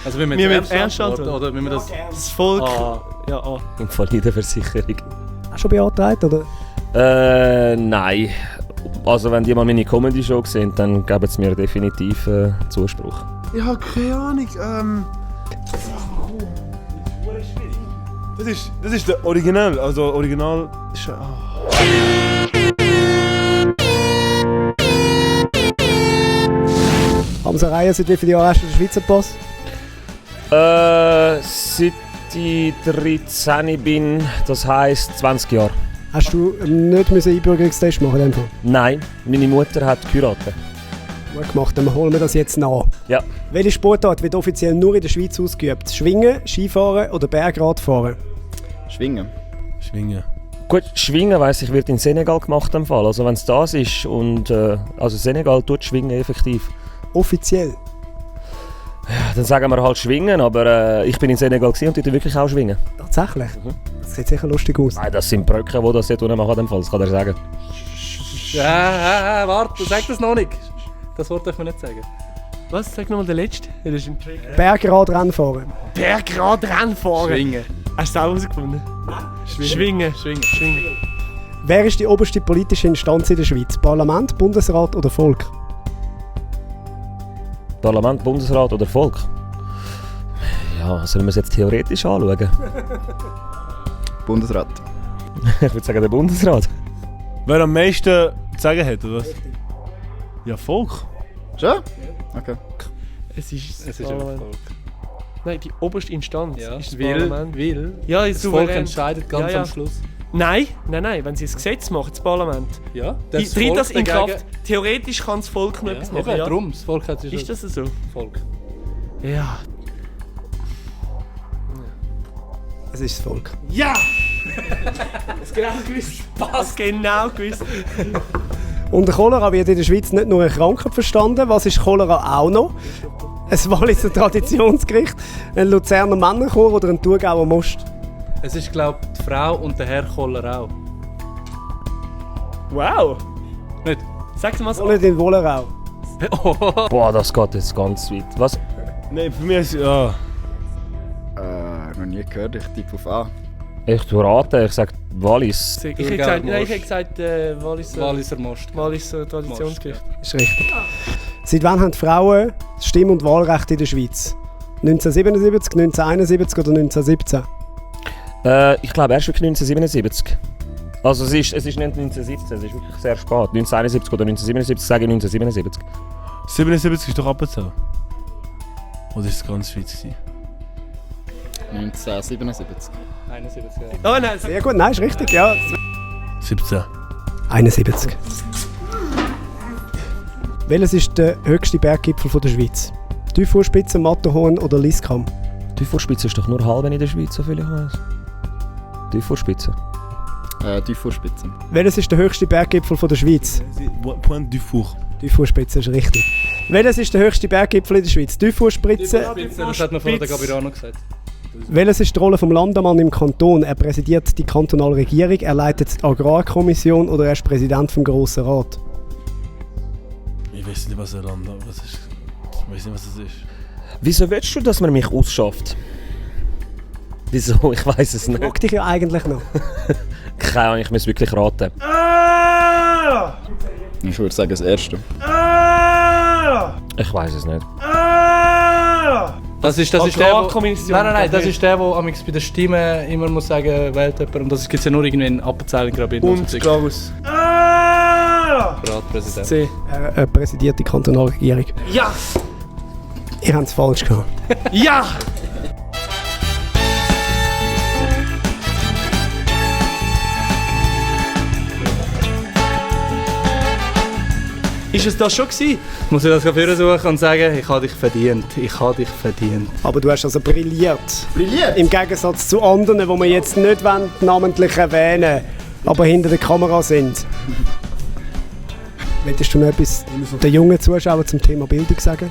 Also wenn wir ernst antworten oder wenn wir das Volk... Ja, Invalidenversicherung. Hast du schon beantragt, oder? Nein. Also wenn die mal meine Comedy-Show sehen, dann geben sie mir definitiv Zuspruch. Ich habe keine Ahnung. Das ist der Original. Also Original ist... Hamza Reihe, seit wie vielen Jahren hast du den Schweizer Pass? Seit ich 13 bin, das heisst 20 Jahre. Hast du nicht einen Einbürgerungstest machen in dem Fall? Nein, meine Mutter hat geheiratet. Gut gemacht, dann holen wir das jetzt nach. Ja. Welche Sportart wird offiziell nur in der Schweiz ausgeübt? Schwingen, Skifahren oder Bergradfahren? Schwingen. Gut, Schwingen weiss ich, wird in Senegal gemacht im Fall. Also wenn es das ist und also Senegal tut Schwingen effektiv. Offiziell? Ja, dann sagen wir halt Schwingen, aber ich bin in Senegal und dort wirklich auch Schwingen. Tatsächlich? Das sieht sicher lustig aus. Nein, das sind Bröcke, die das dort unten machen, das kann er sagen. Warte, sag das noch nicht. Das Wort darf man nicht sagen. Was? Sag nochmal den letzten. Das ist ein Trick. Bergradrennfahren. Bergradrennfahren? Schwingen. Hast du es auch herausgefunden? Schwingen. Wer ist die oberste politische Instanz in der Schweiz? Parlament, Bundesrat oder Volk? Parlament, Bundesrat oder Volk? Ja, sollen wir es jetzt theoretisch anschauen? Bundesrat. Ich würde sagen der Bundesrat. Wer am meisten zu sagen hat, oder was? Ja, Volk. Schon? Okay. Es ist Es ist Parlament. ein Volk. Nein, die oberste Instanz ist das Weil Parlament. Ja, das Volk entscheidet ganz am Schluss. Nein, wenn sie ein Gesetz machen, das Parlament. Ja, Tritt das in Kraft. Theoretisch kann das Volk noch etwas machen. Ja, darum, das Volk hat sich Ist das so? Volk. Ja. Es ist das Volk. Ja! Das genau gewusst. Was genau gewusst. Unter Cholera wird in der Schweiz nicht nur eine Krankheit verstanden. Was ist Cholera auch noch? Ein Walliser Traditionsgericht, ein Luzerner Männerchor oder ein Thurgauer Most? Es ist, glaube ich, die Frau und der Herr Koller auch. Wow! Nicht? Sag mal so. Oder den Wollerau? Boah, das geht jetzt ganz weit. Was? Nein, für mich ist ja. Noch nie gehört, ich tippe auf A. Ich tue raten, ich sage Wallis. Ich hätte gesagt, Walliser Most. Walliser Traditionsgericht. Ist richtig. Seit wann haben die Frauen das Stimm- und Wahlrecht in der Schweiz? 1977, 1971 oder 1917? Ich glaube erst wirklich 1977. Also es ist nicht 1917, es ist wirklich sehr spät. 1971 oder 1977, sage ich 1977. 77 ist doch Appenzell. Oder ist es ganz Schweiz gewesen? 1977. 71. Oh nein, Sehr gut, nein, ist richtig, ja. 17. 71. Welches ist der höchste Berggipfel der Schweiz? Teufuhrspitze, Matterhorn oder Lyskam? Teufuhrspitze ist doch nur halb in der Schweiz, soviel ich weiß. Teufuhrspitze. Teufuhrspitze. Welches ist der höchste Berggipfel der Schweiz? Point du Four. Teufuhrspitze ist richtig. Welches ist der höchste Berggipfel in der Schweiz? Teufuhrspitze. Das hat man vorher der Gabirano gesagt. Welches ist die Rolle vom Landemann im Kanton? Er präsidiert die kantonale Regierung, er leitet die Agrarkommission oder er ist Präsident vom Grossen Rat? Ich weiß nicht, was ein Land ist. Ich weiß nicht, was es ist. Wieso willst du, dass man mich ausschafft? Wieso? Ich weiß es Ich nicht. mag dich ja eigentlich noch. Keine Ahnung, ich muss wirklich raten. Ich würde sagen, das erste. Ich weiß es nicht. Das ist der, Agrarkommission. Nein, das ist der bei der Stimme immer muss sagen, wählt jemand. Und das gibt es ja nur irgendwie in Appenzell in Graubünden. Und Klaus. Ratpräsident. C. Er präsidiert die kantonale Regierung. Ja! Ihr habt es falsch gehabt. Ja! Ist es das schon gewesen? Muss ich das gerade suchen und sagen, ich habe dich verdient. Ich habe dich verdient. Aber du hast also brilliert. Brilliert? Im Gegensatz zu anderen, die wir jetzt nicht namentlich erwähnen, aber hinter der Kamera sind. Möchtest du noch etwas den jungen Zuschauern zum Thema Bildung sagen?